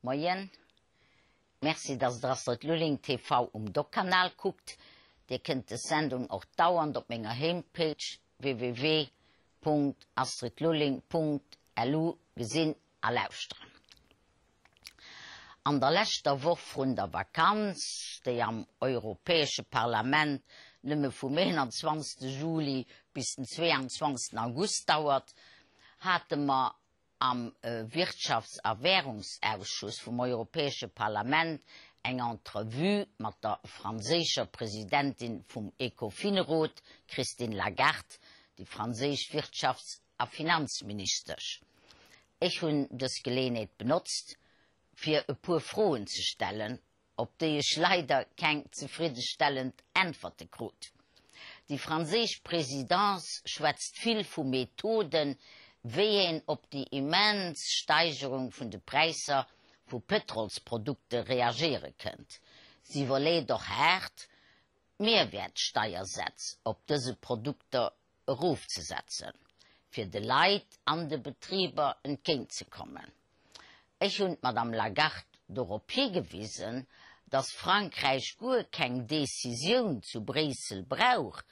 Moien. Merci, dass der Astrid Lulling TV um Doc-Kanal kuckt. Dir kënnt des Sendung och dauernd op menger Homepage www.astridlulling.lu gesinn a lauschteren. An der leschter Woch vrun der Vakanz, déi am Europäesche Parlament nëmme vum 21. Juli bis den 22. August dauert, hate mer am Wirtschafts a Währungsausschuss vum Europäesche Parlament eng Entrevue mat der franséischer Presidentin vum Ecofin-Rot, Christine Lagarde, déi franséisch Wirtschafts a Finanzministesch. Ech hunn dës Geleeënheet benotzt, fir e puer Froen ze stellen, op déi ech leider keng zefriddestellend Äntwerte krut. Déi franséisch Présidence schwätzt vill vu Methoden, wéi een op déi immens Steigerung vun de Präisser vu Pëtrolsprodukte reagéiere kënnt. Si iwwerleet och haart, d'Mierwäertsteiersätz op dëse Produkter erofzesetzen, fir de Leit an de Betriber entgéintzekommen. Ech hunn d'Madame Lagarde dorop higewisen, datt Frankräich guer keng Decisioun zu Bréissel brauch,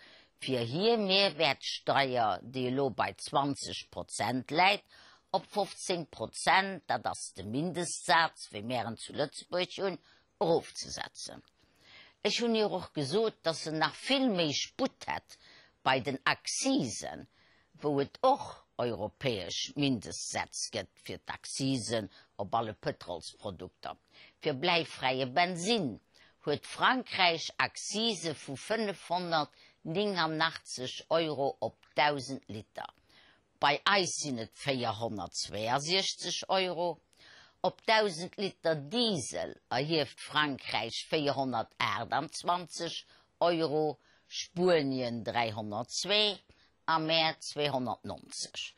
fir hir Mehrwertsteuer, déi elo bei 20 Prozent läit, op 15 Prozent, dat ass de Mindestsaz, wéi mär en zu Lëtzebuerg hunn, erofzesetzen. Ech hunn hir och gesot, dass se nach vill méi Sputt hätt bei den Accisen, wou et och europäesch Mindestsätz gëtt fir d'Accisen op alle Pëtrolsprodukter. Fir bläifräie Bensinn huet Frankräich Accise vu 589 Euro op 1.000 Liter. Bei eis sinn et 462 Euro. Op 1.000 Liter Diesel erhieft Frankräich 428 Euro, Spuenien 302 a mär 290.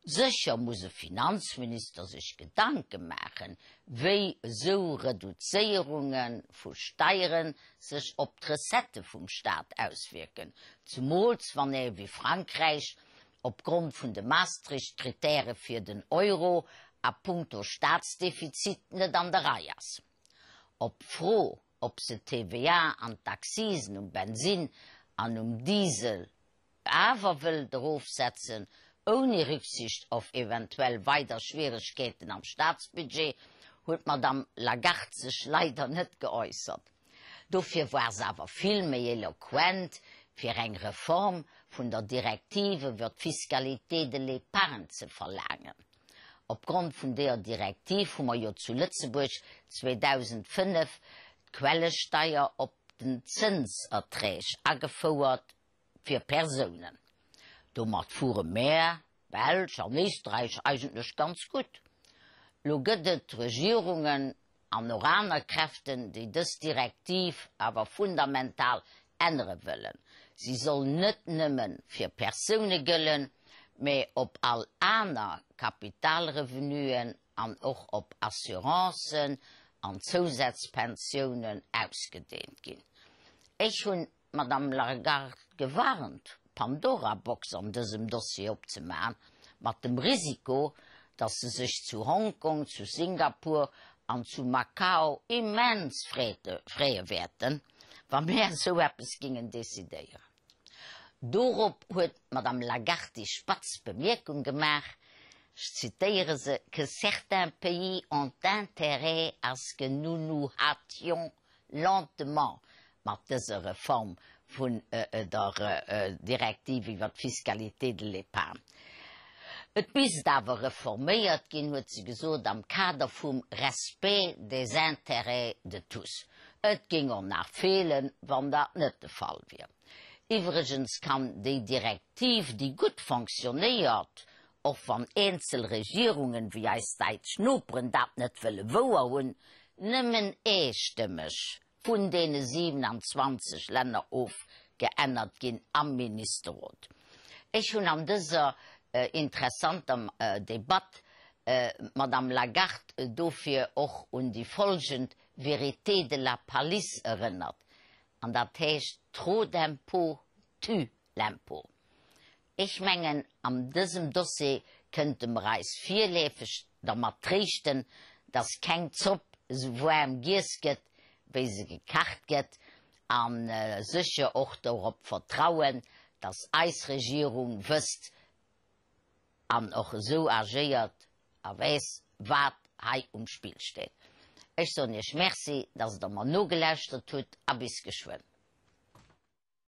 Sécher muss e Finanzminister sech Gedanke maachen, wéi esou Reduzéierunge vu Steiere sech op d'Recettë vum Staat auswierken, zemools wann ee wéi Frankräich opgrond vun de Maastricht-Kritäre fir den Euro a punkto Staatsdefizit net an der Rei ass. Op d'Fro, ob se d'TVA an d'Accisen um Bensinn an um Diesel awer wëllt erofsetzen, ouni Rücksicht auf eventuell weider Schwieregkeeten am Staatsbudget, huet d'Madame Lagarde sech leider net geäussert. Dofir war se awer vill méi eloquent, fir eng Reform vun der Direktive iwwer d'Fiscalité de l'épargne ze verlaangen. Opgrond vun deeër Direktiv hu mer jo zu Lëtzebuerg 2005 d'Quellesteier op den Zënserträg agefouert fir Persounen. Domat fuere mär, Belsch an Éisträich, eigentlech ganz gutt. Lo gëtt et Regierungen, an och aner Kräften, déi dës Direktiv awer fundamental ännere wëllen. Si soll net nëmme fir Persoune gëllen, mä op all aner Kapitalrevenuen an och op Assurancen an Zousazpensiounen ausgedehnt ginn. Ech hunn d'Madame Lagarde gewarnt, d'Pandora-Box an dësem Dossier opzemaachen, mat dem Risiko, datt se sech zu Hongkong, zu Singapur an zu Macau immens freeë wäerten, wa mär esou eppes gingen decidéieren. Dorop huet d'Madame Lagarde déi spatz Bemierkung gemaach, ech zitéiere se, que certains pays ont intérêt à ce que nous nous hâtions lentement mat dëser Reform vun der Direktiv iwwer d'Fiscalité de l'épargne. Et misst awer reforméiert ginn, huet se gesot, am Kader vum Respect des intérêts de tous. Et géing och nach feelen, wann dat net de Fall wier. Iwwregens kann déi Direktiv, déi gutt fonctionnéiert, och wann eenzel Regierungen, wéi eis däitsch Noperen, dat net wëlle wouer hunn, nëmmen eestëmmeg vun deene 27 Länner ofgeännert ginn am Ministerrot. Ech hunn an dëser interessanter Debatt d'Madame Lagarde dofir och un déi folgend Vérité de la palisse erënnert, an dat heescht, Trop d'impôts tue l'impôt. Ech mengen, an dësem Dossier kënnte mer eis virleefeg dermat tréischten, Dass keng Zopp esou waarm giess gëtt, wéi se gekacht gëtt, a sécher och dorop vertrauen, dass eis Regierung wësst an och esou agéiert a weess, wat hei um Spill steet. Ech soen Iech Merci, dass Der mer nogelauschtert hutt a bis geschwënn.